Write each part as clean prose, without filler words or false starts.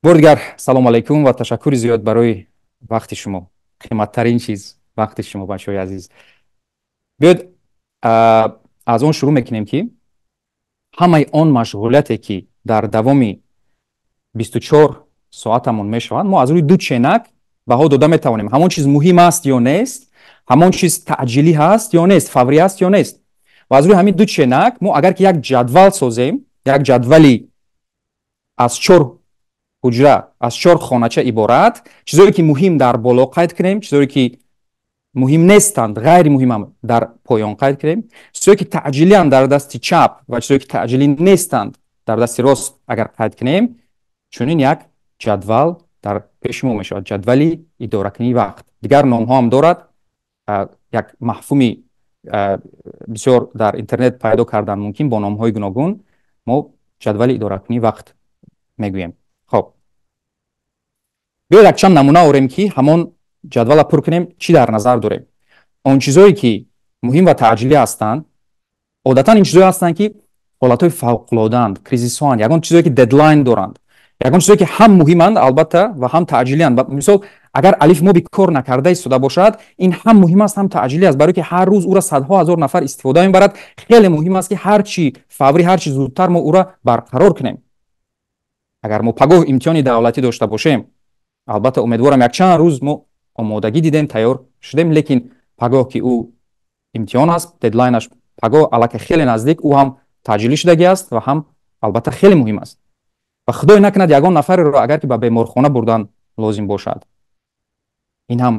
Бори дигар салому алайкум ва ташаккури зиёд барои вақти шумо. Қиматтарин чиз вақти шумо, бачаҳои азиз. Биёед, аз он шурӯъ мекунем, ки ҳамаи он машғулияте, ки дар давоми 24 соатамон мешаванд, мо аз рӯи ду ченак баҳо дода метавонем: ҳамон чиз муҳим аст ё нест, ҳамон чиз таъҷилӣ ҳаст ё нест, фаврӣ аст ё нест. Ва аз рӯи ҳамин ду ченак мо агар ки як ҷадвал созем, як ҷадвали аз чор ҳуҷра, аз чор хонача иборат, чизое ки муҳим дар боло қайд кунем, чизое ки муҳим нестанд, ғайримуҳимам дар поён қайд кунем, чизое ки таъҷилианд дар дасти чап ва чизое ки таъҷилӣ нестанд дар дасти рост агар қайд кунем, чунин як ҷадвал дар пеши мо мешавад: ҷадвали идоракунии вақт. Дигар номҳо ҳам дорад, як мафҳуми бисёр дар интернет пайдо кардан мумкин бо номҳои гуногун. Мо ҷадвали идоракунии вақт мегӯем. Хоб, биёед, якчанд намуна орем, ки ҳамон ҷадвала пур кунем. Чӣ дар назар дорем? Он чизое ки муҳим ва таъҷилӣ ҳастанд, одатан ин чизое ҳастанд, ки ҳолатҳои фавқулодаанд, кризисҳоанд, ягон чизое ки дедлайн доранд, ягон чизое ки ҳам муҳиманд, албатта, ва ҳам таъҷилианд. Мисол, агар Алиф Моби кор накарда истода бошад, ин ҳам муҳим аст, ҳам таъҷилӣ аст, барое ки ҳар рӯз ӯра садҳо ҳазор нафар истифода мебарад. Хеле муҳим аст, ки ҳарчи фаврӣ, ҳарчи зудтар мо ӯра барқарор кунем. Агар мо пагоҳ имтиҳони давлатӣ дошта бошем, албатта, умедворам, якчанд рӯз мо омодагӣ дидем, тайёр шудем, лекин пагоҳ ки ӯ имтиҳон аст, дедлайнаш пагоҳ, аллакай хеле наздик, ӯ ҳам таъҷилӣ шудагӣ аст ва ҳам, албатта, хеле муҳим аст. Ва худое накунад, ягон нафареро агар ки ба беморхона бурдан лозим бошад, ин ҳам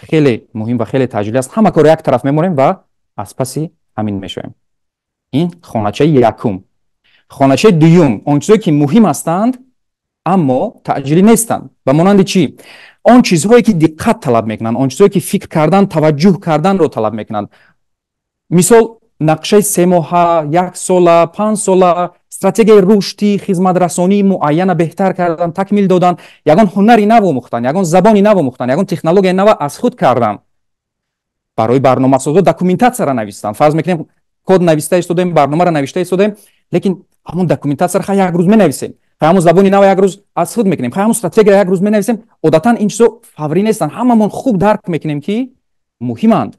хеле муҳим ва хеле таъҷилӣ аст. Ҳама корро як тараф мемонем ва аз паси ҳамин мешавем. Ин хоначаи якум. Хоначаи дуюм: он чизое ки муҳим ҳастанд, аммо таъҷилӣ нестанд. Ба монанди чӣ? Он чизҳое ки диққат талаб мекунанд, он чизҳое ки фикр кардан, таваҷҷӯҳ карданро талаб мекунанд. Мисол, нақшаи 3 моҳа, яксола, 5 сола, стратегияи рушди хизматрасонии муайяна беҳтар кардан, такмил додан, ягон ҳунари нав омӯхтан, ягон забони нав омӯхтан, ягон технологияи нава аз худ кардан, барои барномасозо документатсияро навистан. Фарз мекунем, код нависта истодаем, барномаро навишта истодаем, лекин ҳамон документатсияро хай як рӯз менависем, хай ҳамон забони нава як рӯз аз худ мекунем, хай ҳамон стратегияро як рӯз менависем. Одатан ин чизо фаврӣ нестанд. Ҳамамон хуб дарк мекунем, ки муҳиманд.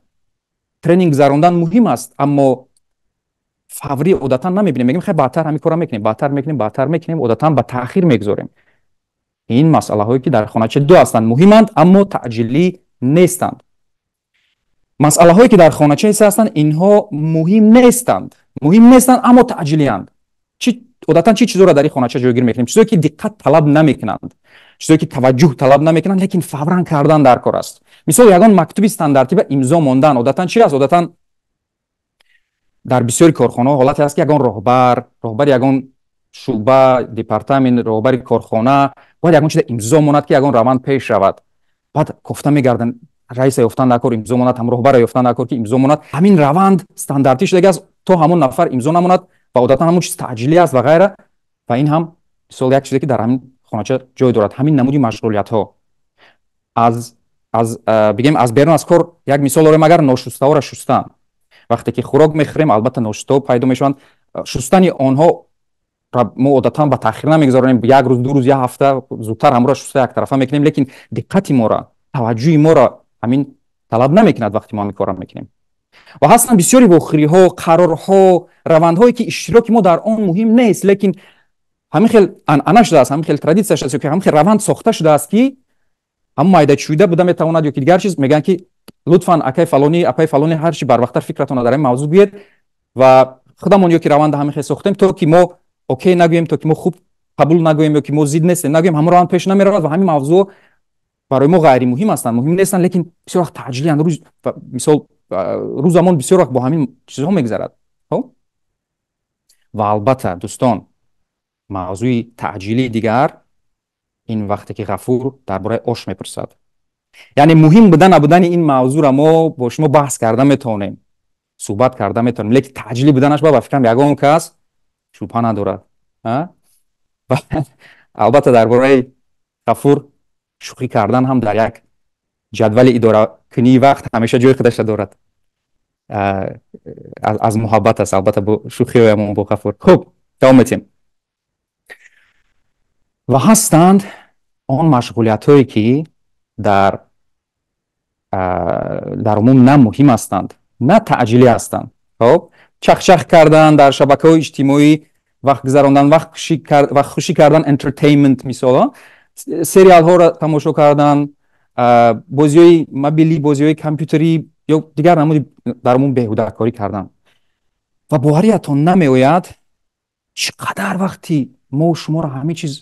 Тренинг гузарондан муҳим аст, аммо фаврӣ одатан намебинем. Мегӯем, хай, баъдтар ҳамин корро мекунем, баъдтар мекунем, баъдтар мекунем, одатан ба таъхир мегузорем. Ин масъалаҳое ки дар хонача ду ҳастанд, муҳиманд, аммо таъҷилӣ нестанд. Масъалаҳое ки дар хоначаи се ҳастанд, инҳо муҳим нестанд, муҳим нестанд, аммо таъҷилиянд. Чи одатан чӣ чизоро дар ин хонача ҷойгир мекунем? Чизое ки диққат талаб намекунанд, чизое ки таваҷҷӯҳ талаб намекунанд, лекин фавран кардан дар кор аст. Мисол, ягон мактуби стандартӣ ба имзо мондан. Одатан чи аст? Одатан дар бисёри корхонаҳо ҳолате аст, ки ягон роҳбар, роҳбари ягон шӯъба, департамент, роҳбари корхона бояд ягон чиза имзо монад, ки ягон раванд пеш равад. Баъд кофта мегарданд, раиса ёфтан дар кор, имзо монад, ҳам роҳбара ёфтан дар кор, ки имзо монад. Ҳамин раванд стандартӣ шудагӣ аст, то ҳамон нафар имзо намонад, ва одатан ҳамон чиз таъҷилӣ аст ва ғайра. Ва ин ҳам мисол як чизе, ки дар ҳамин хонача ҷой дорад. Ҳамин намуди машғулиятҳо аз бигем, аз берун аз кор як мисол орем: агар ношустаҳоро шустан. Вақте ки хӯрок мехӯрем, албатта, ношустаҳо пайдо мешаванд. Шустани онҳо мо одатан ба таъхир намегузаронем: як рӯз, 2 рӯз, як ҳафта. Зудтар ҳамроҳ шуста яктарафа мекунем, лекин диққати моро, таваҷҷӯҳи моро ҳамин талаб намекунад, вақте мо ҳамин корро мекунем. Ва ҳастанд бисёри вохӯриҳо, қарорҳо, равандҳое, ки иштироки мо дар он муҳим нест, лекин ҳамин хел анъана шудааст, ҳамин хел традитсия шудааст ё ҳамин хел раванд сохта шудааст, ки ҳамон майдачӯйда буда метавонад ё ки дигар чиз. Мегӯянд, ки лутфан, акай фалонӣ, апай фалонӣ, ҳарчи барвақттар фикратонро дар ин мавзӯъ гӯед. Ва худамон ё ки раванда ҳамин хел сохтем, то ки мо окей нагӯем, то ки мо хуб қабул нагӯем ё ки мо зид нестем нагӯем, ҳамон раванд пеш намеравад. Ва ҳамин мавзӯъ барои мо ғайримуҳим ҳастанд, муҳим нестанд, лекин бисёр вақт таъҷилиянд. Рӯз, мисол, рӯзамон бисёр вақт бо ҳамин чизҳо мегузарад. Ва албатта, дӯстон, мавзӯи таъҷилии дигар ин вақте ки Ғафур дар бораи ош мепурсад. Яъне муҳим буда набудани ин мавзӯъро мо бо шумо баҳс карда метавонем, суҳбат карда метавонем, лекин таъҷилӣ буданаш ба фикрам, ягон кас шубҳа надорад. Албатта, дар бораи Ғафур шӯхӣ кардан ҳам дар як ҷадвали идоракунии вақт ҳамеша ҷои худаша дорад. Аз муҳаббат аст, албатта, бо шӯхиҳоямон бо Ғафур. Хуб, давом метиҳем. Ва ҳастанд Он машғулиятҳое, ки дар умум на муҳим ҳастанд, на таъҷилӣ ҳастанд. Хоб, чахчах кардан дар шабакаҳои иҷтимоӣ, вақт гузарондан, вақтхушӣ кардан, entertainment, мисол, сериалҳоро тамошо кардан, бозиҳои мобилӣ, бозиҳои компютерӣ ё дигар намуди дар умум беҳудакорӣ кардан. Ва бовариятон намеояд, чӣ қадар вақти мо шуморо ҳамин чиз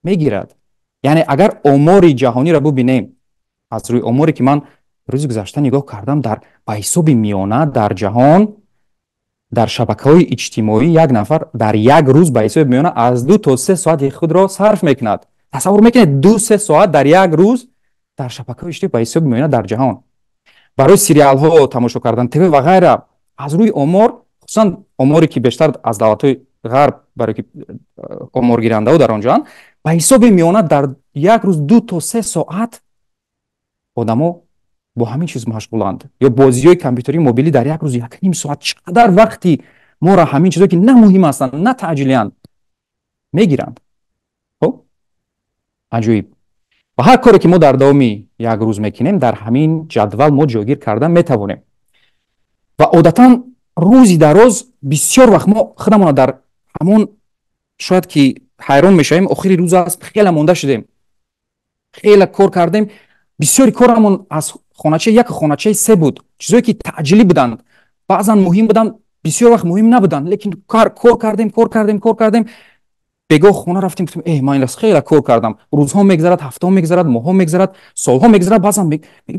мегирад. Яъне агар омори ҷаҳониро бубинем, аз рӯи оморе, ки ман рӯзи гузашта нигоҳ кардам, дар ба ҳисоби миёна дар ҷаҳон дар шабакаҳои иҷтимоӣ як нафар дар як рӯз ба ҳисоби миёна аз 2 то 3 соати худро сарф мекунад. Тасаввур мекунед, 2-3 соат дар як рӯз дар шабакаҳои иҷтимоӣ ба ҳисоби миёна дар ҷаҳон барои сериалҳо тамошо кардан, ТВ ва ғайра. Аз рӯи омор, хусусан оморе, ки бештар аз давлатҳои ғарб, барои ки оморгирандаҳо дар он ҷоанд, ба ҳисоби миёна дар як рӯз 2 то 3 соат одамо бо ҳамин чиз машғуланд ё бозиҳои компютерии мобилӣ дар як рӯз 1,5 соат. Чӣ қадар вақти моро ҳамин чизое, ки на муҳим ҳастанд, на таъҷилиянд, мегиранд. Хоб, аҷоиб. Ва ҳар коре, ки мо дар давоми як рӯз мекунем, дар ҳамин ҷадвал мо ҷойгир карда метавонем. Ва одатан рӯзи дароз бисёр вақт мо худамона дар ҳамон, шояд ки ҳайрон мешавем, охири рӯз аст, хеле монда шудем, хеле кор кардем, бисёри корамон аз хоначаи як, хоначаи се буд, чизое ки таъҷилӣ буданд, баъзан муҳим буданд, бисёр вақт муҳим набуданд, лекин кор кардем, кор кардем, кор кардем. Бегоҳ хона рафтем, гуфтем: «Э, ман инрас хеле кор кардам». Рӯзҳо мегзарад, ҳафтаҳо мегзарад, моҳҳо мегзарад, солҳо мегзарад. Баъзан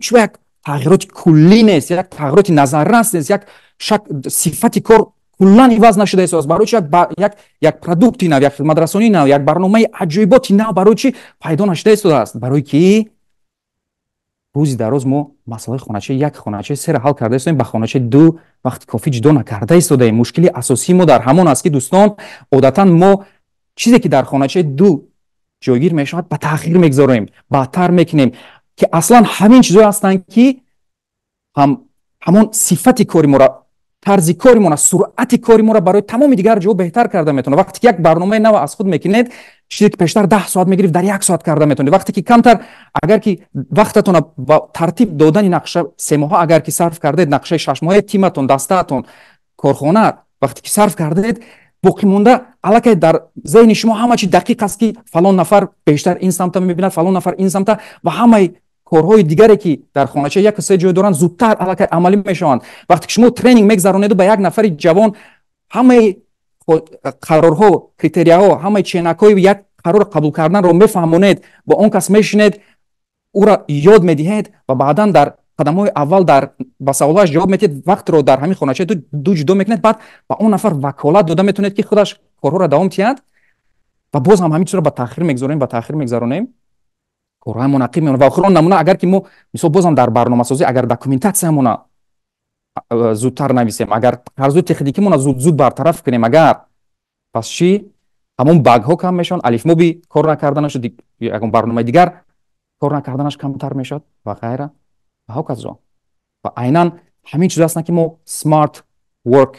чӣ як тағйироти куллӣ нест, як тағйироти назаррас нест, як шак сифати кор куллан иваз нашуда истодааст. Барои чи як продукти нав, як хизматрасонии нав, як барномаи аҷоиботи нав барои чӣ пайдо нашуда истодааст? Барои ки рӯзи дароз мо масъалаи хоначаи як, хоначаи сера ҳал карда истодаем, ба хоначаи ду вақти кофӣ ҷудо накарда истодаем. Мушкили асосии мо дар ҳамон аст, ки, дӯстон, одатан мо чизе, ки дар хоначаи ду ҷойгир мешавад, ба таъхир мегузорем, баъдтар мекунем, ки аслан ҳамин чизое ҳастанд, ки ҳамон сифати кори моро, тарзи кори мона, суръати кори моро барои тамоми дигар ҷо беҳтар карда метавонад. Вақте ки як барномаи нав аз худ мекунед, чизе, ки пештар 10 соат мегирифт, дар як соат карда метавонед. Вақте ки камтар, агар ки вақтатона ба тартиб додани нақша 3 моҳа агар ки сарф кардед, нақшаи 6 моҳаи тиматон, дастаатон, корхона вақте ки сарф кардед, боқимонда аллакай дар зеҳни шумо ҳама чи дақиқ аст, ки фалон нафар бештар ин самта мебинад, фалон нафар ин самта, ва ҳамаи корҳои дигаре, ки дар хонача яку се ҷой доранд, зудтар аллакай амалӣ мешаванд. Вақте ки шумо тренинг мегзаронеду ба як нафари ҷавон ҳамаи қарорҳо, критерияҳо, ҳамаи ченакҳои як қарор қабул карданро мефаҳмонед, бо он кас мешинед, ӯро ёд медиҳед ва баъдан дар қадамҳои аввал дар ба саволҳояш ҷавоб медиҳед, вақтро дар ҳамин хоначаи ду ҷудо мекунед, баъд ба он нафар ваколат дода метавонед, ки худаш корҳоро давом диҳад. Ва боз ҳам ҳамин чизро ба таъхир мегузорем, ба таъхир мегузаронем, корҳоямон ақиб мемонад. Ва охирон намуна, агар ки мо, мисол, бозам дар барномасозӣ агар документатсиямона зудтар нависем, агар қарзои техникимона зуд зуд бартараф кунем агар, пас чӣ? Ҳамон багҳо кам мешаванд, алифмоби кор накарданаш, ягон барномаи дигар кор накарданаш камтар мешавад ва ғайра ва ҳоказо. Ва айнан ҳамин чизо ҳастанд, ки мо smart work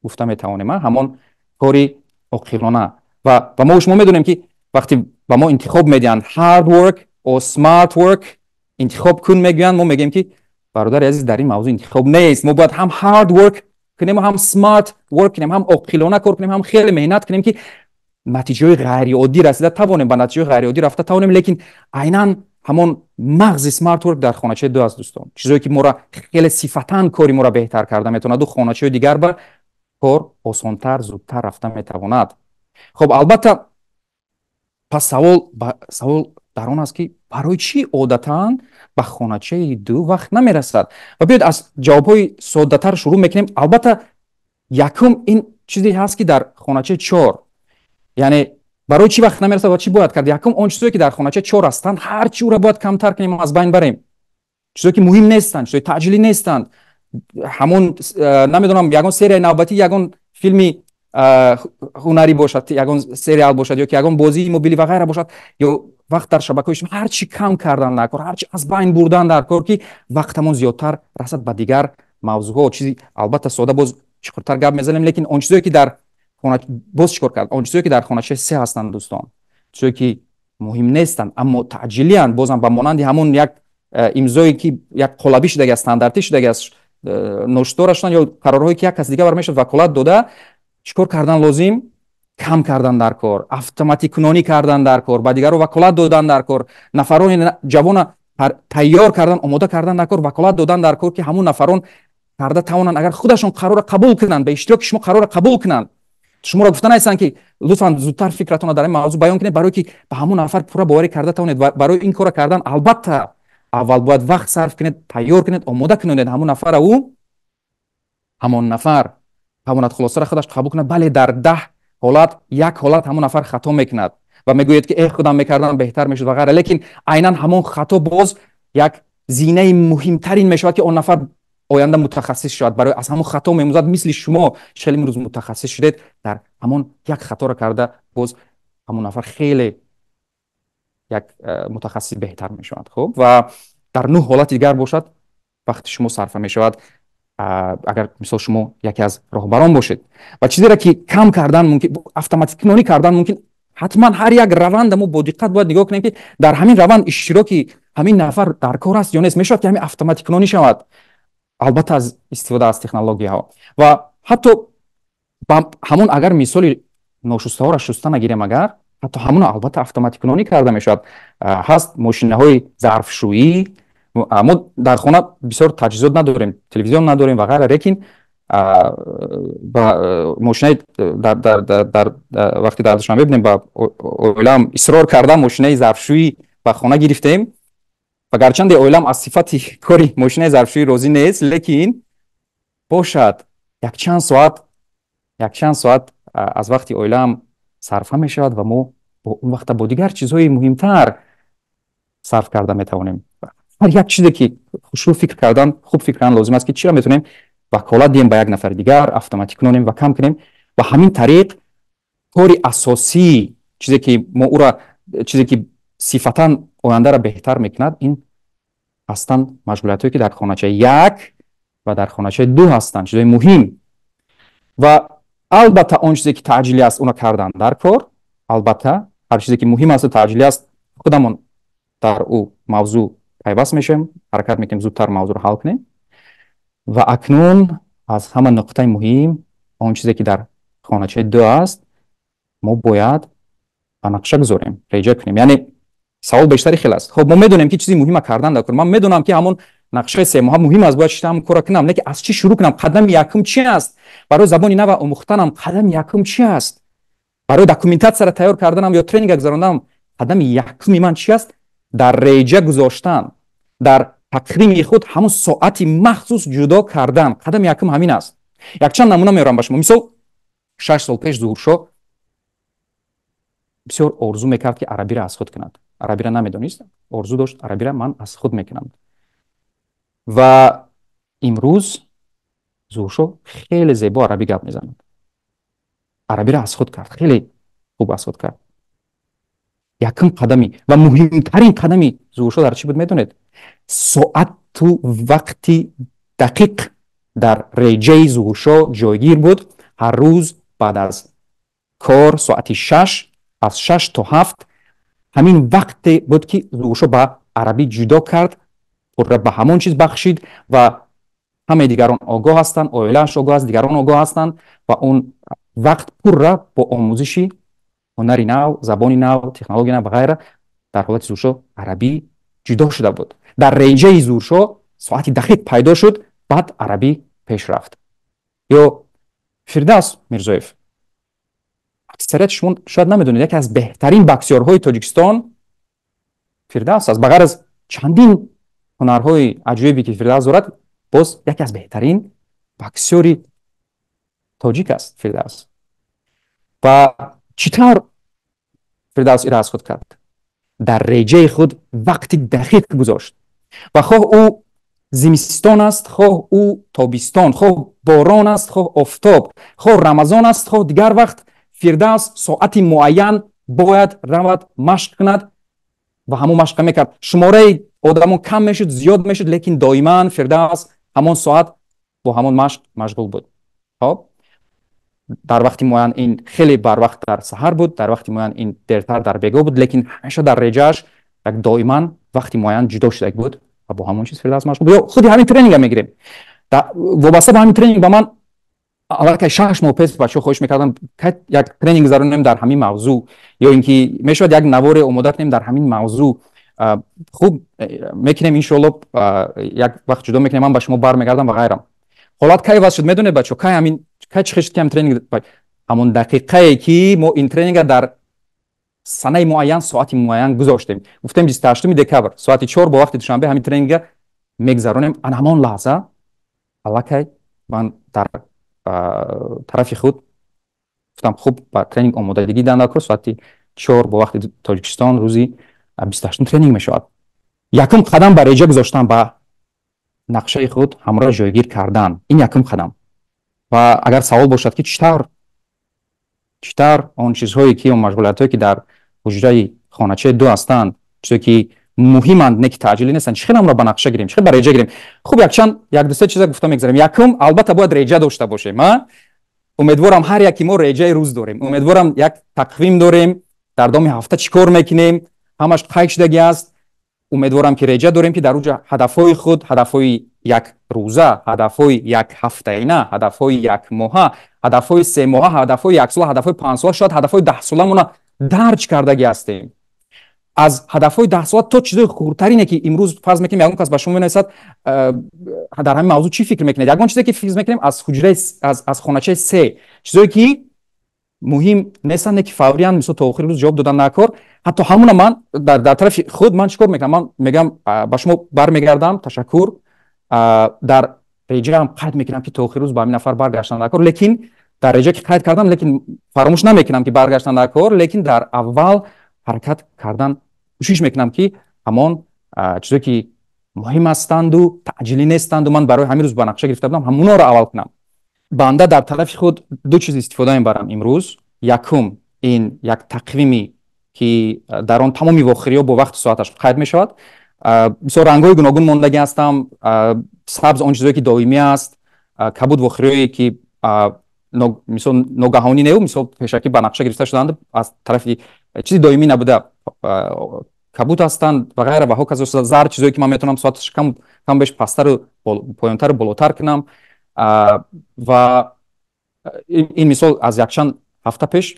гуфта метавонем, ҳамон кори оқилона. Ва мо шумо медонем, ки вақте ба мо интихоб медиҳанд, hard work or smart work интихоб кун мегӯянд, мо мегӯем, ки бародари азиз, дар ин мавзӯъ интихоб нест. Мо бояд ҳам hard work кунем, ҳам smart work кунем, ҳам оқилона кор кунем, ҳам хеле меҳнат кунем, ки натиҷаҳои ғайриоддӣ расида тавонем, ба натиҷаҳои ғайриоддӣ рафта тавонем. Лекин айнан ҳамон мағзи smart work дар хоначаи ду аст, дӯстон, чизое, ки моро хеле сифатан кори моро беҳтар карда метавонаду хоначаҳои дигар ба кор осонтар, зудтар рафта метавонад. Хоб, албатта, пас савол дар он аст, ки барои чӣ одатан ба хоначаи ду вақт намерасад? Ва биёед, аз ҷавобҳои соддатар шурӯъ мекунем. Албатта, якум ин чизе ҳаст, ки дар хоначаи чор, яъне барои чӣ вақт намерасад ва чӣ бояд кард. Якум, он чизое, ки дар хоначаи чор ҳастанд, ҳар чи ӯро бояд камтар кунем, аз байн барем. Чизое, ки муҳим нестанд, чизои таъҷилӣ нестанд, ҳамон намедонам, ягон серияи навбатӣ, ягон филми ҳунарӣ бошад, ягон сериал бошад ё ки ягон бозии мобилӣ ва ғайра бошад, ё вақт дар шабакаҳои иҷтимоӣ, ҳар чӣ кам кардан дар кор, ҳар чи аз байн бурдан дар кор, ки вақтамон зиёдтар расад ба дигар мавзӯъҳо. Чизи албатта сода, боз чуқуртар гап мезанем. Лекин он чизое, ки дар хона, боз чӣ кор кард, он чизое, ки дар хоначаи се ҳастанд, дӯстон, чизое, ки Муҳим нестанд, аммо таъҷилиянд. Бозам ба монанди ҳамон як имзое, ки як қолабӣ шудаги аст, стандартӣ шудаги аст, ношудора шуданд ё қарорҳое, ки як кас дигар бар мешавад ваколат дода, чӣ кор кардан лозим? Кам кардан дар кор, автоматикунонӣ кардан дар кор, ба дигарро ваколат додан дар кор, нафарони ҷавона тайёр кардан, омода кардан дар кор, ваколат додан дар кор, ки ҳамун нафарон карда тавонанд. Агар худашон қарорро қабул кунанд, ба иштироки шумо қарорро қабул кунанд, шуморо гуфта нестанд, ки лутфан зудтар фикратонро дар ин мавзӯъ баён кунед, барое ки ба ҳамун нафар пурра боварӣ карда тавонед. Ва барои ин корро кардан, албатта, аввал бояд вақт сарф кунед, тайёр кунед, омода кунед ҳамун нафара. Ӯ ҳамон нафар тавонад хулосаро худаш қабул кунад. Бале, дар 10 ҳолат як ҳолат ҳамон нафар хато мекунад ва мегӯяд, ки э, худам мекардам, беҳтар мешуд ва ғайра, лекин айнан ҳамон хато боз як зинаи муҳимтарин мешавад, ки он нафар оянда мутахассис шавад, барои аз ҳамон хато мемӯзад. Мисли шумо хеле имрӯз мутахассис шудед, дар ҳамон як хаторо карда, боз ҳамон нафар хеле як мутахассиси беҳтар мешавад. Хуб, ва дар нӯҳ ҳолати дигар бошад, вақти шумо сарфа мешавад. Агар, мисол, шумо яке аз роҳбарон бошед ва чизеро, ки кам кардан мумкин, автоматикунонӣ кардан мумкин, ҳатман ҳар як раванда мо бо диққат бояд нигоҳ кунем, ки дар ҳамин раванд иштироки ҳамин нафар дар кор аст ё нест. Мешавад, ки ҳамин автоматикунонӣ шавад, албатта, аз истифода аз технологияҳо. Ва ҳатто ҳамон агар мисоли ношустаҳоро шуста нагирем, агар ҳатто ҳамоно, албатта, автоматикунонӣ карда мешавад. Ҳаст мошинаҳои зарфшӯӣ. Мо дар хона бисёр таҷҳизот надорем, телевизион надорем ва ғайра, лекин ба мошинаи дар вақте дар Душанбе будем, ба оилаам исрор кардам, мошинаи зарфшӯӣ ба хона гирифтем. Ва гарчанде оилам аз сифати кори мошинаи зарфшӯӣ розӣ нест, лекин бошад, якчанд соат аз вақти оилаам сарфа мешавад ва мо он вақта бо дигар чизҳои муҳимтар сарф карда метавонем. Ҳар як чизе, ки хушрӯ фикр кардан, хуб фикр кардан лозим аст, ки чиро метавонем ваколат диҳем ба як нафари дигар, автоматик кунонем ва кам кунем. Ва ҳамин тариқ кори асосӣ, чизе ки мо ӯра, чизе ки сифатан ояндаро беҳтар мекунад, ин ҳастанд машғулиятҳое, ки дар хоначаи як ва дар хоначаи ду ҳастанд, чизои муҳим. Ва албатта, он чизе, ки таъҷилӣ аст, уно кардан дар кор. Албатта, ҳар чизе, ки муҳим асту таъҷилӣ аст, худамон дар ӯ мавзӯъ пайваст мешавем, ҳаракат мекунем, зудтар мавзӯъро ҳал кунем. Ва акнун аз ҳама нуқтаи муҳим, он чизе, ки дар хоначаи ду аст, мо бояд ба нақша гузорем, реҷа кунем. Яъне савол бештари хел аст. Хоб, мо медонем, ки чизи муҳима кардан дар кор. Ман медонам, ки ҳамон нақшаи 3 моҳа муҳим аст, бояд шита ҳамон корро кунам, лекин аз чӣ шурӯъ кунам? Қадами якум чи аст? Барои забони нава омӯхтанам қадами якум чи аст? Барои документатсияро тайёр карданам ё тренинга гузаронданам қадами якуми ман чи аст? Дар реҷа гузоштан, дар тақвими худ ҳамон соати махсус ҷудо кардан, қадами якум ҳамин аст. Якчанд намуна меорам ба шумо. Мисол, 6 сол пеш Зуҳуршоҳ бисёр орзу мекард, ки арабиро аз худ кунад. Арабиро намедонист, орзу дошт, арабиро ман аз худ мекунам. Ва имрӯз Зуҳуршоҳ хеле зебо арабӣ гап мезанад. Арабиро аз худ кард, хеле хуб аз худ кард. Якум қадами ва муҳимтарин қадами Зуҳуршоҳ дар чӣ буд, медонед? Соату вақти дақиқ дар реҷаи Зуҳуршоҳ ҷойгир буд. Ҳар рӯз баъд аз кор соати 6, аз 6 то 7, ҳамин вақте буд, ки Зуҳуршоҳ ба арабӣ ҷудо кард, пурра ба ҳамон чиз бахшид. Ва ҳамаи дигарон огоҳ ҳастанд, оилааш огоҳ аст, дигарон огоҳ ҳастанд. Ва он вақт пурра бо омӯзиши ҳунари нав, забони нав, технология нав ва ғайра дар ҳолати Зуҳуршоҳ арабӣ ҷудо шуда буд. Дар реҷаи Зуҳуршоҳ соати дақиқ пайдо шуд, баъд арабӣ пеш рафт. Ё Фирдавс Мирзоев, аксарияти шумо шояд намедонед, яке аз беҳтарин боксёрҳои Тоҷикистон Фирдавс аст. Ба ғайр аз чандин ҳунарҳои аҷоибе, ки Фирдавс дорад, боз яке аз беҳтарин боксёри тоҷик аст Фирдавс. Ва чӣ тавр Фирдавс иро аз худ кард? Дар реҷаи худ вақти дақиқ гузошт. Ва хоҳ ӯ зимистон аст, хоҳ ӯ тобистон, хоҳ борон аст, хоҳ офтоб, хоҳ Рамазон аст, хоҳ дигар вақт, Фирдавс соати муайян бояд равад, машқ кунад ва ҳамон машқа мекард. Шумораи одамон кам мешуд, зиёд мешуд, лекин доиман Фирдавс ҳамон соат бо ҳамон машқ машғул буд. Хоб. Дар вақти муайян ин хеле барвақт дар саҳар буд, дар вақти муайян ин дертар дар бегоҳ буд, лекин ҳамеша дар реҷааш як доиман вақти муайян ҷудо шуда буд ва бо ҳамон чиз Фирдавс машғул. Ё худи ҳамин тренинга мегирем. Вобаста ба ҳамин тренинг ба ман аллакай 6 моҳ пеш бачаҳо хоҳиш мекарданд, як тренинг гузаронем дар ҳамин мавзӯъ ё ин ки мешавад як наворе омода кунем дар ҳамин мавзӯъ. Хуб, мекунем, иншоалло, як вақт ҷудо мекунем, ман ба шумо бармегардам ва ғайра. Ҳолат кай ваз шуд, медонед, бачаҳо? Кай ҳамин, кай чӣ шуд, ки ҳамин тренинг? Ҳамон дақиқае, ки мо ин тренинга дар санаи муайян, соати муайян гузоштем. Гуфтем, 28 декабр, соати 4 бо вақти Душанбе ҳамин тренинга мегузаронем. Ана ҳамон лаҳза аллакай ман дар тарафи худ гуфтам: хуб, ба тренинг омодагӣ данакор, соати 4 бо вақти Тоҷикистон рӯзи 28-ум тренинг мешавад. Якум қадам ба реҷа гузоштан, ба нақшаи худ ҳамроҳ ҷойгир кардан, ин якум қадам. Ва агар савол бошад, ки чӣ тавр он чизҳое ки, он машғулиятҳое, ки дар ҳуҷраи хоначаи ду ҳастанд, чизе ки муҳиманд, не ки таъҷилӣ нестанд, чӣ хел амро ба нақша гирем, чӣ хел ба реҷа гирем? Хуб, якчанд, як дусе чиза гуфта мегзарем. Якум, албатта, бояд реҷа дошта бошем. А умедворам, ҳар яки мо реҷаи рӯз дорем, умедворам, як тақвим дорем, дар давоми ҳафта чӣ кор мекунем, ҳамаш қайд шудагӣ аст. Умедворам, ки реҷа дорем, ки дар уҷа ҳадафҳои худ, ҳадафҳои якрӯза, ҳадафҳои якҳафтаина, ҳадафҳои якмоҳа, ҳадафҳои 3 моҳа, ҳадафҳои яксола, ҳадафҳои 5 сола, шояд ҳадафҳои 10 соламона дарҷ кардагӣ ҳастем. Аз ҳадафҳои 10 сола то чизои хурдтарине, ки имрӯз, фарз мекунем, ягон кас ба шумо менависад: «Дар ҳамин мавзӯъ чӣ фикр мекунед?» Ягон чизе, ки фикр мекунем, аз ҳуҷраи, аз хоначаи се, чизое, ки муҳим нестанд, не ки фавриян, мисол, то охири рӯз ҷавоб додан накор, ҳатто ҳамуна ман дар тарафи худ ман чӣ кор мекунам? Ман мегӯям: «Ба шумо бармегардам, ташаккур». Дар реҷаам қайд мекунам, ки то охири рӯз ба ҳамин нафар баргаштан накор, лекин дар реҷа ки қайд кардам, лекин фаромӯш намекунам, ки баргаштан накор, лекин дар аввал ҳаракат кардан кӯшиш мекунам, ки ҳамон чизое, ки муҳим ҳастанду таъҷилӣ нестанду ман барои ҳамин рӯз ба нақша гирифта будам, ҳамонҳоро аввал кунам. Банда дар тарафи худ ду чиз истифода мебарам имрӯз. Якум, ин як тақвими, ки дар он тамоми вохӯриҳо бо вақту соаташ қайд мешавад. Бисёр рангҳои гуногун мондагӣ ҳастам: сабз он чизое, ки доимӣ аст, кабуд вохӯриҳое, ки мисол ногаҳонӣ неу, мисол, пешакӣ ба нақша гирифта шуданд, аз тарафи чизи доимӣ набуда, кабуд ҳастанд ва ғайра ва ҳоказо. Зард чизое, ки ман метавонам соаташ кам беш пасттару поёнтару болотар кунам. Ва ин мисол, аз якчанд ҳафта пеш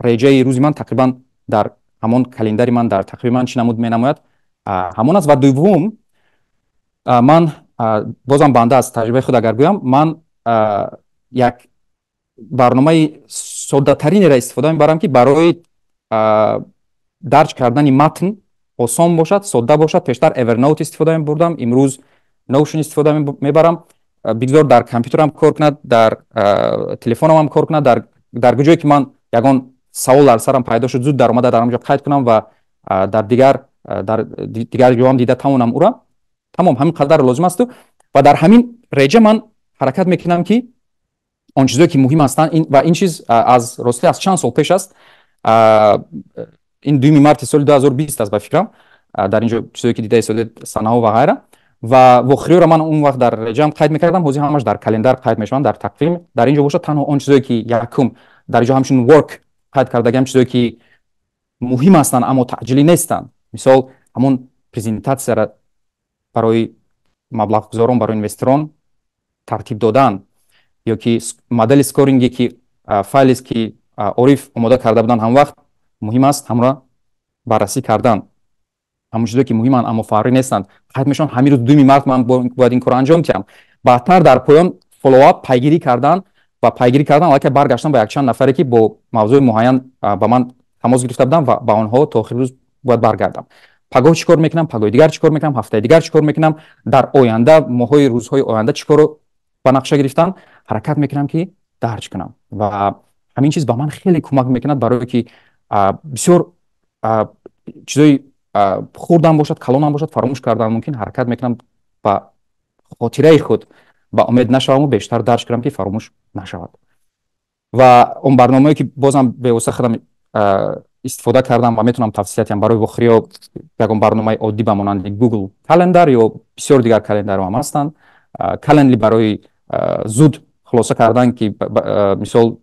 реҷаи рӯзи ман тақрибан дар ҳамон календари ман, дар тақвими ман чӣ намуд менамояд, ҳамон аст. Ва дуввум, ман бозам, банда аз таҷрибаи худ агар гӯям, ман як барномаи соддатаринеро истифода мебарам, ки барои дарҷ кардани матн осон бошад, содда бошад. Пештар Evernote истифода мебурдам, имрӯз Notion истифода мебарам. Бигзор дар компютерам кор кунад, дар телефонам кор кунад, дар куҷое ки ман ягон савол дар сарам пайдо шуд, зуд даромада дар ҳамонҷо қайд кунам ва дар дигар ҷоам дида тавонам ура. Тамом, ҳамин қадар лозим асту. Ва дар ҳамин реҷа ман ҳаракат мекунам, ки он чизое, ки муҳим ҳастанд, ва ин чиз аз ростӣ аз чанд сол пеш аст, ин 2 марти соли 2020 аст, ба фикрам. Дар ин ҷо чизое, ки дида истодед, санаҳо ва ғайра ва вохӯриҳоро ман он вақт дар реҷаам қайд мекардам, ҳозир ҳамаш дар календар қайд мешаванд, дар тақвим. Дар ин ҷо бошад, танҳо он чизое, ки якум дар ин ҷо ҳамчун work қайд кардагиам, чизое, ки муҳим ҳастанд, аммо таъҷилӣ нестанд, мисол, ҳамон презентатсияро барои маблағгузорон, барои инвесторон тартиб додан ё ки модели скоринге, ки файлест, ки Ориф омода карда буданд, ҳам вақт муҳим аст, ҳамро баррасӣ кардан. Ҳамон чизое, ки муҳиманд, аммо фаврӣ нестанд, қайд мешаванд. Ҳамин рӯз, 2 март, ман бояд ин корро анҷом диҳам. Баъдтар дар поён follow-up, пайгирӣ кардан ва пайгирӣ кардан, аллакай баргаштан ба якчанд нафаре, ки бо мавзӯи муайян ба ман тамос гирифта будам ва ба онҳо то охири рӯз бояд баргардам. Пагоҳ чӣ кор мекунам, пагоҳи дигар чӣ кор мекунам, ҳафтаи дигар чӣ кор мекунам, дар оянда, моҳҳои, рӯзҳои оянда чӣ корро ба нақша гирифтам, ҳаракат мекунам, ки дарҷ кунам. Ва ҳамин чиз ба ман хеле кӯмак мекунад, барое ки бисёр чизои хурдам бошад, калонам бошад, фаромӯш кардан мумкин. Ҳаракат мекунам, ба хотираи худ ба умед нашаваму бештар дарҷ кунам, ки фаромӯш нашавад. Ва он барномае, ки бозам бевосита худам истифода кардам ва метавонам тавсия диҳам барои вохӯриҳо, ягон барномаи оддӣ ба монанди Google Calendar ё бисёр дигар календарҳо ҳам ҳастанд, Calendly барои зуд хулоса кардан, ки мисол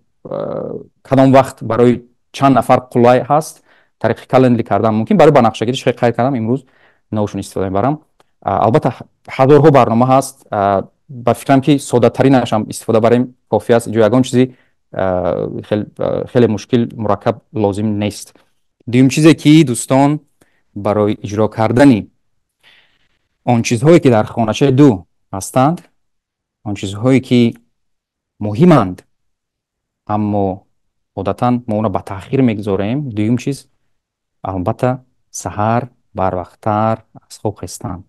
Кадом вақт барои чанд нафар қулай ҳаст, тариқи Calendly кардан мумкин. Барои банақшагирӣ хеле қайд кардам, имрӯз Notion истифода мебарам. Албатта, ҳазорҳо барнома ҳаст. Ба фикрам, ки соддатаринашам истифода барем, кофӣ аст. Инҷо ягон чизи хеле мушкил, мураккаб лозим нест. Дуюм чизе, ки, дӯстон, барои иҷро кардани он чизҳое, ки дар хоначаи ду ҳастанд, он чизҳое, ки муҳиманд, аммо одатан мо онро ба таъхир мегузорем, дуюм чиз, албатта, саҳар барвақттар аз хоб хестан.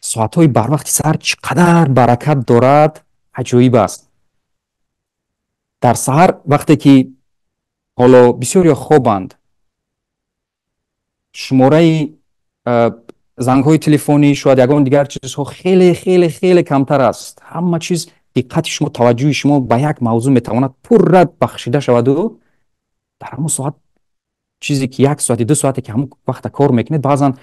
Соатҳои барвақти саҳар чӣ қадар баракат дорад, аҷоиб аст. Дар саҳар, вақте ки ҳоло бисёриё хобанд, шумораи зангҳои телефонӣ, шояд ягон дигар чизҳо хеле, хеле, хеле камтар аст. Ҳама чиз, диққати шумо, таваҷҷӯҳи шумо ба як мавзӯъ метавонад пурра бахшида шаваду дар ҳамон соат чизе ки як соати, 2 соате ки ҳамон вақта кор мекунед, баъзан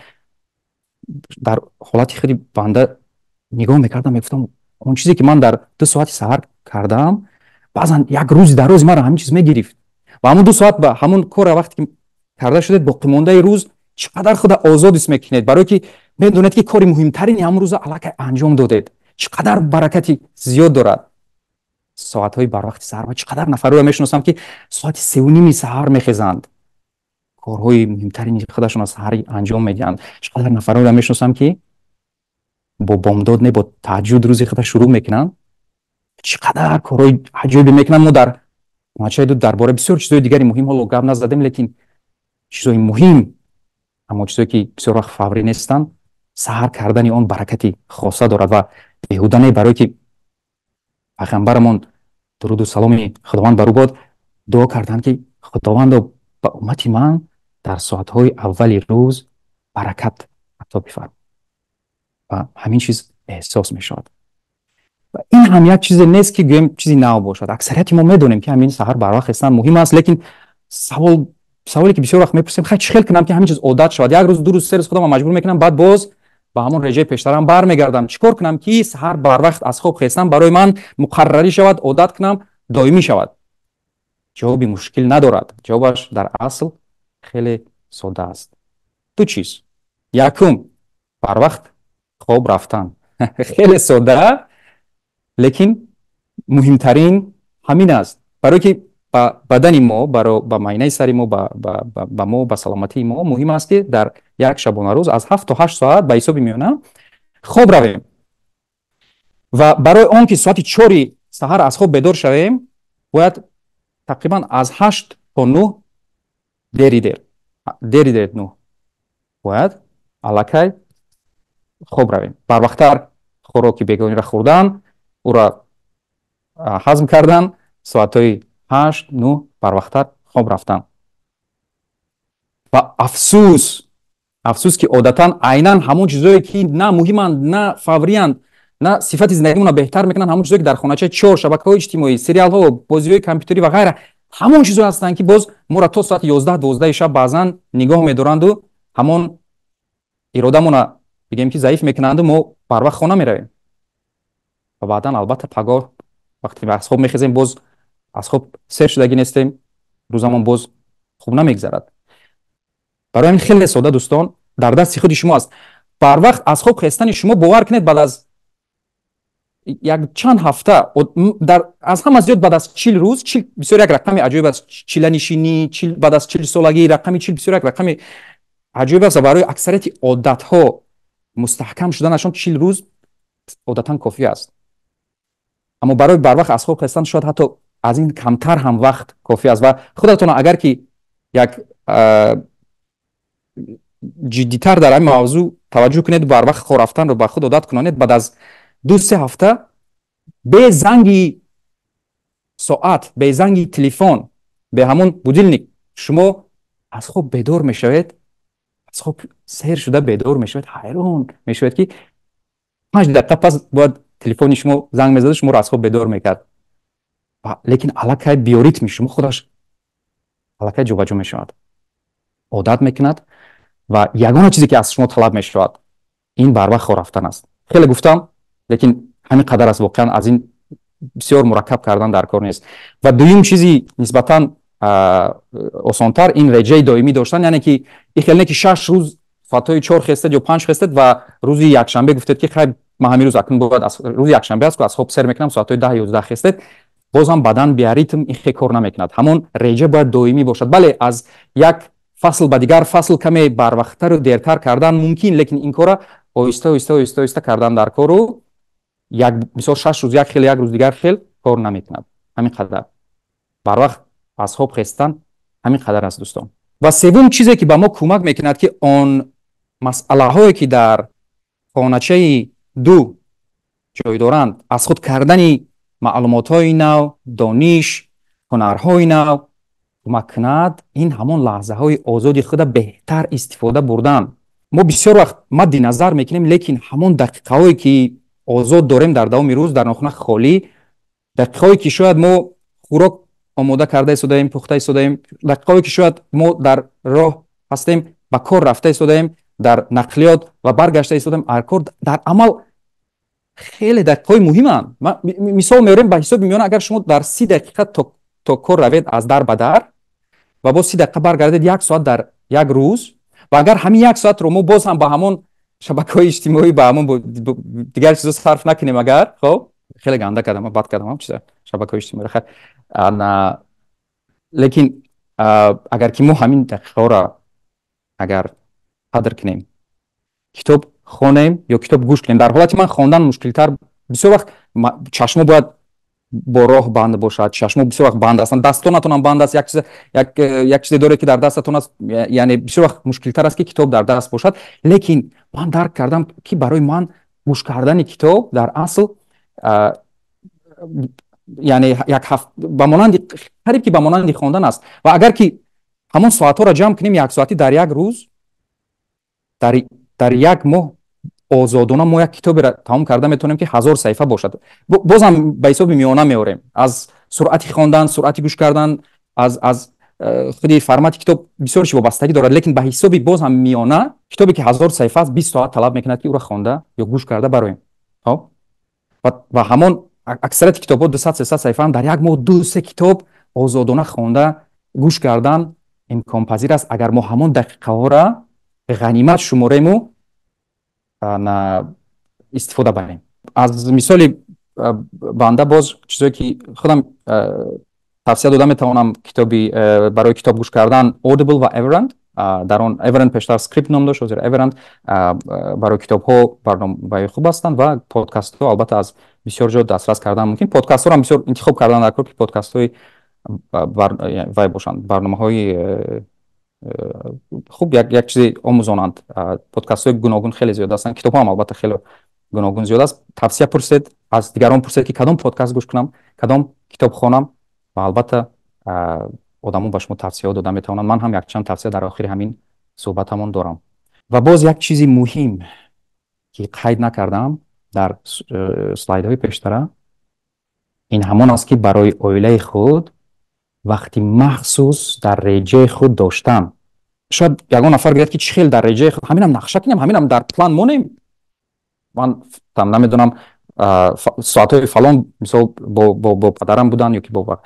дар ҳолати худи банда нигоҳ мекардам, мегуфтам: он чизе ки ман дар 2 соати саҳар кардам, баъзан як рӯзи дарози маро ҳамин чиз мегирифт. Ва ҳамон 2 соат ба ҳамон кора вақте ки карда шудед, боқимондаи рӯз чӣ қадар худа озод ҳис мекунед, барое ки медонед, ки кори муҳимтарини ҳамон рӯза аллакай анҷом додед. Чӣ қадар баракати зиёд дорад соатҳои барвақти саҳар! Ва чӣ қадар нафарҳоро мешиносам, ки соати 3:30 саҳар мехезанд, корҳои муҳимтарини худашонро саҳарӣ анҷом медиҳанд. Чӣ қадар нафарҳоро мешиносам, ки бо бомдод, не, бо таҳаҷҷуд рӯзи худа шурӯъ мекунанд, чӣ қадар корҳои аҷоибе мекунанд. Мо дар хоначаи ду дар бораи бисёр чизҳои дигари муҳим ҳоло гап назадем, лекин чизҳои муҳим, аммо чизҳое, ки бисёр вақт фаврӣ нестанд, саҳар кардани он баракати хоса дорад. Ва беҳуда не, барое ки пайғамбарамон, дуруду саломи Худованд бар ӯ бод, дуо карданд, ки Худовандо, ба уммати ман дар соатҳои аввали рӯз баракат ато бифарм. Ва ҳамин чиз эҳсос мешавад. Ва ин ҳам як чизе нест, ки гӯем чизи нав бошад. Аксарияти мо медонем, ки ҳамин саҳар барвақт хестан муҳим аст, лекин савол, саволе ки бисёр вақт мепурсем: хай, чӣ хел кунам, ки ҳамин чиз одат шавад? Як рӯз, 2 рӯз, 3 рӯз худамро маҷбур мекунам, баъд боз ба ҳамон реҷаи пештарам бармегардам. Чӣ кор кунам, ки саҳар барвақт аз хоб хестан барои ман муқаррарӣ шавад, одат кунам, доимӣ шавад? Ҷавоби мушкил надорад. Ҷавобаш дар асл хеле содда аст. Ду чиз. Якум, барвақт хоб рафтан. Хеле содда, лекин муҳимтарин ҳамин аст, барое ки ба бадани мо, ба майнаи сари мо, ба мо, ба саломатии мо муҳим аст, ки дар як шабонарӯз аз 7 то 8 соат ба ҳисоби миёна хоб равем. Ва барои он ки соати 4-и саҳар аз хоб бедор шавем, бояд тақрибан аз 8 то 9, дери дер, дери дер 9, бояд аллакай хоб равем. Барвақттар хӯроки бегониро хӯрдан, ӯро ҳазм кардан, соатҳои 8, 9 барвақттар хоб рафтан. Ва афсӯс, афсӯс, ки одатан айнан ҳамон чизое, ки на муҳиманд, на фавриянд, на сифати зиндагимонро беҳтар мекунанд, ҳамон чизое, ки дар хоначаи чор, шабакаҳои иҷтимоӣ, сериалҳо, бозиҳои компютерӣ ва ғайра, ҳамон чизое ҳастанд, ки боз моро то соати 11, 12-и шаб баъзан нигоҳ медоранду ҳамон иродамона, бигем, ки заиф мекунанду мо барвақт хона меравем. Ва баъдан, албатта, пагоҳ вақте аз хоб мехезем, боз аз хоб сер шудагӣ нестем, рӯзамон боз хуб намегзарад. Барои ҳамин хеле сода, дӯстон, дар дасти худи шумо аст барвақт аз хоб хестани шумо. Бовар кунед, баъд аз як чанд ҳафта, аз ҳама зиёд баъд аз 40 рӯз. 40 бисёр як рақами аҷоиб аст. Чиланишинӣ, баъд аз 40 солагӣ рақами 40 бисёр як рақами аҷоиб аст ва барои аксарияти одатҳо мустаҳкам шуданашон 40 рӯз одатан кофӣ аст. Аммо барои барвақт аз хоб хестан шояд ҳатто аз ин камтар ҳам вақт кофӣ аст. Ва худатон агар ки як ҷиддитар дар ҳамин мавзӯъ таваҷҷӯҳ кунед, барвақт хоб рафтанро ба худ одат кунонед, баъд аз 2-3 ҳафта бе занги соат, бе занги телефон, бе ҳамон будильник шумо аз хоб бедор мешавед, аз хоб сер шуда бедор мешавед. Ҳайрон мешавед, ки 5 дақиқа пас бояд телефони шумо занг мезаду шуморо аз хоб бедор мекард, лекин аллакай биоритми шумо худаш аллакай ҷобаҷо мешавад, одат мекунад. Ва ягона чизе, ки аз шумо талаб мешавад, ин барвақт хоб рафтан аст. Хеле гуфтам, лекин ҳамин қадар аст. Воқеан, аз ин Бисёр мураккаб кардан дар кор нест. Ва дуюм чизи нисбатан осонтар ин реҷаи доимӣ доштан, яъне ки ин хел не, ки 6 рӯз соатҳои 4 хестед ё 5 хестед ва рӯзи якшанбе гуфтед, ки хай, ман ҳамин рӯз акнун бояд, рӯзи якшанбе аст, аз хоб сер мекунам, соатҳои 10, 11 хестед. Боз ҳам бадан биоритм ин хел кор намекунад. Ҳамон реҷа бояд доимӣ бошад. Бале, аз як фасл ба дигар фасл каме барвақттару дертар кардан мумкин, лекин ин кора оҳиста, оҳиста, оҳиста, оҳиста кардан дар кору як мисол 6 рӯз як хел, як рӯз дигар хел кор намекунад. Ҳамин қадар барвақт аз хоб хестан ҳамин қадар аст, дӯстон. Ва севум чизе, ки ба мо кӯмак мекунад, ки он масъалаҳое, ки дар хоначаи ду ҷой доранд, аз худ кардани маълумотҳои нав, дониш, ҳунарҳои нав кӯмак кунад, ин ҳамон лаҳзаҳои озоди худа беҳтар истифода бурдан. Мо бисёр вақт мадди назар мекунем, лекин ҳамон дақиқаҳое, ки озод дорем дар давоми рӯз, дар нохуна холӣ, дақиқаҳое, ки шояд мо хӯрок омода карда истодаем, пухта истодаем, дақиқаҳое, ки шояд мо дар роҳ ҳастем, ба кор рафта истодаем, дар нақлиёт ва баргашта истодаем аз кор, дар амал хеле дақиқаҳои муҳиманд. Мисол меорем: ба ҳисоби миёна, агар шумо дар 30 дақиқа то кор равед, аз дар ба дар, ва боз 30 дақиқа баргардед, як соат дар як рӯз, ва агар ҳамин як соатро мо боз ҳам ба ҳамон шабакаҳои иҷтимоӣ, ба ҳамон дигар чизо сарф накунем, агар хоб, хеле ганда кардам, бад кардам чиза, шабакаҳои иҷтимоӣ, хайр, лекин агар ки мо ҳамин дақиқаҳоро агар қадр кунем, китоб хонем ё китоб гӯш кунем, дар ҳолати ман хондан мушкилтар, бисёр вақт чашмо бояд бо роҳ банд бошад, чашмо бисёр вақт банд ҳастанд, дастонатонам банд аст, як чизе доред, ки дар дастатон аст, яъне бисёр вақт мушкилтар аст, ки китоб дар даст бошад. Лекин ман дарк кардам, ки барои ман гӯш кардани китоб дар асл, яъне як ҳафт ба монанди, қариб ки ба монанди хондан аст. Ва агар ки ҳамон соатҳоро ҷамъ кунем, як соатӣ дар як рӯз, дар як моҳ озодона мо як китоберо тамом карда метавонем, ки 1000 саҳифа бошад. Бозам ба ҳисоби миёна меорем, аз суръати хондан, суръати гӯш кардан, аз худи формати китоб бисёр чи вобастагӣ дорад, лекин ба ҳисоби боз ҳам миёна китобе, ки 1000 саҳифа аст, 20 соат талаб мекунад, ки ӯро хонда ё гӯш карда бароем. Ва ҳамон аксарияти китобҳо 200, 300 саҳифаам, дар як моҳ ду се китоб озодона хонда, гӯш кардан имконпазир аст, агар мо ҳамон дақиқаҳоро ғанимат шуморему истифода барем. Аз мисоли банда боз чизое, ки худам тавсия дода метавонам, китоби барои китоб гӯш кардан Audible ва Everand. Дар он Everand пештар Scribd ном дошт, ҳозир Everand, барои китобҳо барномаи хуб ҳастанд ва подкастҳо албатта аз бисёр ҷо дастрас кардан мумкин. Подкастҳоро бисёр интихоб кардан дар кор, ки подкастҳои вай бошанд, барномаҳои хуб, як чизе омӯзонанд. Подкастҳои гуногун хеле зиёд ҳастанд, китобҳо ҳам албатта хеле гуногун зиёд аст. Тавсия пурсед, аз дигарон пурсед, ки кадом подкаст гӯш кунам, кадом китоб хонам, ва албатта одамо ба шумо тавсияҳо дода метавонанд. Ман ҳам якчанд тавсия дар охири ҳамин суҳбатамон дорам. Ва боз як чизи муҳим, ки қайд накардам дар слайдҳои пештара, ин ҳамон аст, ки барои оилаи худ вақти махсус дар реҷаи худ доштан. Шояд ягон нафар гӯяд, ки чӣ хел дар реҷаи худ, ҳаминам нақша кунем, ҳаминам дар план монем, ман там намедонам, соатҳои фалон мисол бо падарам будан ё ки бо.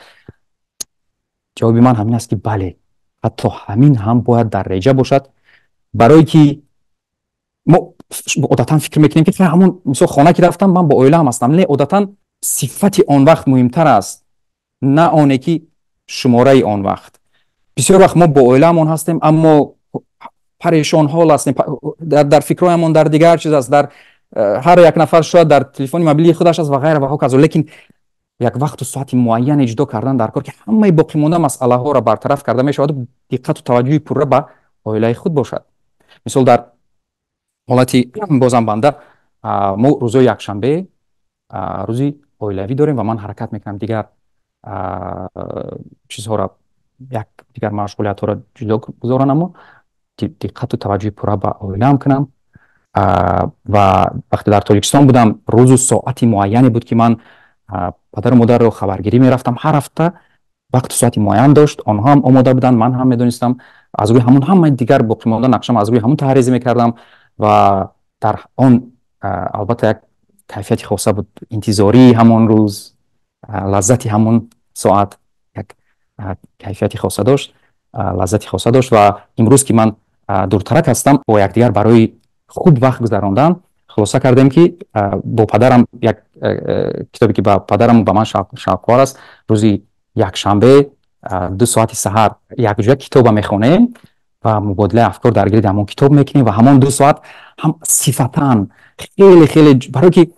Ҷавоби ман ҳамин аст, ки бале, ҳатто ҳамин ҳам бояд дар реҷа бошад, барое ки мо одатан фикр мекунем, ки ҳамон мисол хона ки рафтам, ман бо оилаам ҳастам. Не, одатан сифати он вақт муҳимтар аст, на оне ки шумораи он вақт. Бисёр вақт мо бо оилаамон ҳастем, аммо парешонҳол ҳастем, дар фикрҳоямон дар дигар чиз аст, дар ҳар як нафар шояд дар телефони мобилии худаш аст ва ғайра ва ҳоказо. Лекин як вақту соати муайяне ҷудо кардан дар кор, ки ҳамаи боқимонда масъалаҳоро бартараф карда мешаваду диққату таваҷҷӯҳи пурра ба оилаи худ бошад. Мисол, дар ҳолати бозам банда мо рӯзҳои якшанбе рӯзи оилавӣ дорем ва ман ҳаракат мекунам дигар чизҳоро, як дигар машғулиятҳоро ҷудо гузоранаму диққату таваҷҷӯҳи пурра ба оилаам кунам. Ва вақте дар Тоҷикистон будам, рӯзу соати муайяне буд, ки ман падару модарро хабаргирӣ мерафтам. Ҳар ҳафта вақту соати муайян дошт, онҳо ҳам омода буданд, ман ҳам медонистам, аз рӯи ҳамон ҳамаи дигар боқимонда нақшам аз рӯи ҳамон таҳризӣ мекардам. Ва дар он албатта як кайфияти хоса буд, интизории ҳамон рӯз. Лаззати ҳамон соат як кайфияти хоса дошт, лаззати хоса дошт. Ва имрӯз, ки ман дуртарак ҳастам, бо якдигар барои хуб вақт гузарондан хулоса кардем, ки бо падарам як китобе, ки ба падарам, ба ман шавқовар аст, рӯзи якшанбе 2 соати саҳар якҷоя китоба мехонем ва мубодилаи афкор дар гирди ҳамон китоб мекунем. Ва ҳамон 2 соат ҳам сифатан хеле хеле, барое ки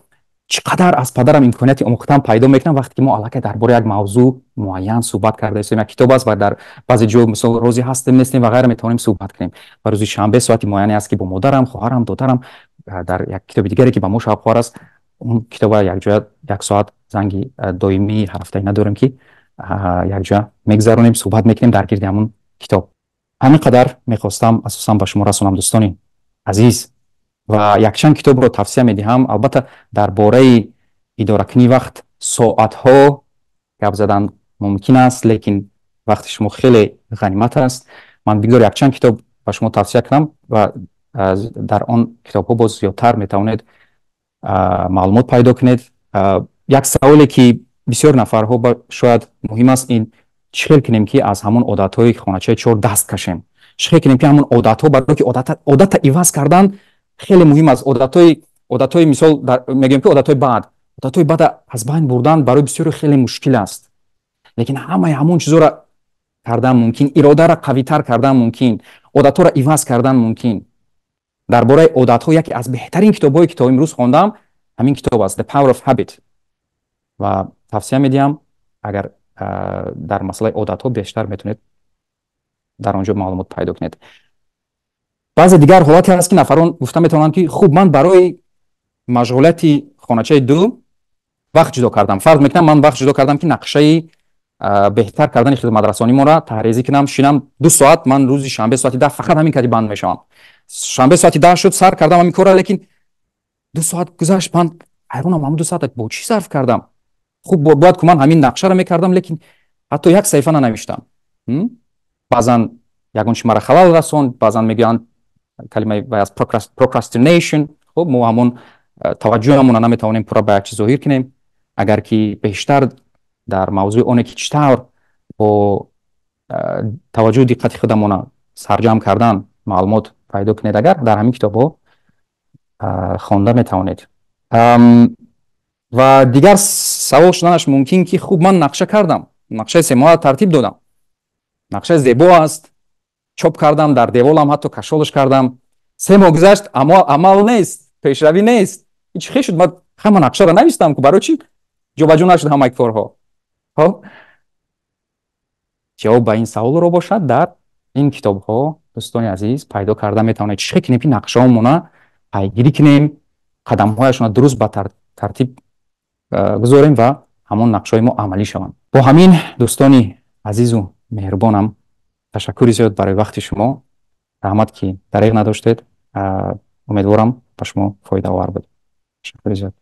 чӣ қадар аз падарам имконияти омӯхтан пайдо мекунам, вақте ки мо аллакай дар бораи як мавзӯъ муайян суҳбат карда истем. Як китоб аст ва дар баъзе ҷо, мисол, розӣ ҳастем, нестем ва ғайра, метавонем суҳбат кунем. Ва рӯзи шанбе соати муайяне аст, ки бо модарам, хоҳарам, додарам дар як китоби дигаре, ки ба мо шавқовар аст, он китоба якҷоя як соат, занги доимии ҳафтаӣ надорем, ки якҷоя мегузаронем, суҳбат мекунем дар гирди ҳамон китоб. Ҳамин қадар мехостам асосан ба шумо расонам, дӯстони азиз, ва якчанд китобро тавсия медиҳам. Албатта, дар бораи идоракунии вақт соатҳо гап задан мумкин аст, лекин вақти шумо хеле ғанимат аст. Ман бигзор якчанд китоб ба шумо тавсия кунам ва дар он китобҳо боз зиёдтар метавонед маълумот пайдо кунед. Як саволе, ки бисёр нафарҳо шояд муҳим аст, ин чӣ хел кунем, ки аз ҳамон одатҳои хоначаи чор даст кашем, чӣ хел кунем, ки ҳамон одатҳо, барое ки одата иваз кардан хеле муҳим аст. Одатҳои, мисол, мегӯем, ки одатҳои бад, одатҳои бада аз байн бурдан барои бисёре хеле мушкил аст, лекин ҳамаи ҳамон чизоро кардан мумкин, иродаро қавитар кардан мумкин, одатҳоро иваз кардан мумкин. Дар бораи одатҳо яке аз беҳтарин китобҳое, ки то имрӯз хондам, ҳамин китоб аст, The Power of Habit, ва тавсия медиҳам. Агар дар масъалаи одатҳо бештар, метавонед дар он ҷо маълумот пайдо кунед. Баъзе дигар ҳолате ҳаст, ки нафарон гуфта метавонанд, ки хуб, ман барои машғулияти хоначаи ду вақт ҷудо кардам. Фарз мекунам, ман вақт ҷудо кардам, ки нақшаи беҳтар кардани хизматрасонимонро таҳрезӣ кунам, шинам 2 соат. Ман рӯзи шанбе соати 10 фақат ҳамин кади банд мешавам. Шанбе соати 10 шуд, сар кардам ҳамин корро, лекин 2 соат гузашт, ман ҳайронам, ҳамин 2 соат бо чӣ сарф кардам? Хуб, бояд ку ман ҳамин нақшаро мекардам, лекин ҳатто як саҳифа нанавиштам. Баъзан ягон чи мара халал расонд, баъзан мегӯянд калимаи вай аз procrastination. Хуб, мо ҳамон таваҷҷӯҳамонро наметавонем пурра ба як чиз зоҳир кунем. Агар ки бештар дар мавзӯи оне, ки чӣ тавр бо таваҷҷӯҳу диққати худамона сарҷамъ кардан, маълумот пайдо кунед, агар дар ҳамин китобҳо хонда метавонед. Ва дигар савол шуданаш мумкин, ки хуб, ман нақша кардам, нақшаи 3 моҳа тартиб додам, нақшаи зебо аст, чоп кардам, дар деволам ҳатто кашолаш кардам, 3 моҳ гузашт, аммо амал нест, пешравӣ нест. Чӣ хел шуд? Ман ҳама нақшаро навистам ку, барои чӣ ҷобаҷо нашуд ҳамаи корҳо? Хоб, ҷавоб ба ин саволро бошад, дар ин китобҳо, дӯстони азиз, пайдо карда метавонед. Чӣ хел кунем, ки нақшаҳомона пайгирӣ кунем, қадамҳояшонро дуруст ба тартиб гузорем ва ҳамон нақшаҳои мо амалӣ шаванд? Бо ҳамин, дӯстони азизу меҳрубонам, ташаккури зиёд барои вақти шумо. Раҳмат, ки дареғ надоштед. Умедворам, ба шумо фоидаовар буд. Ташаккури зиёд.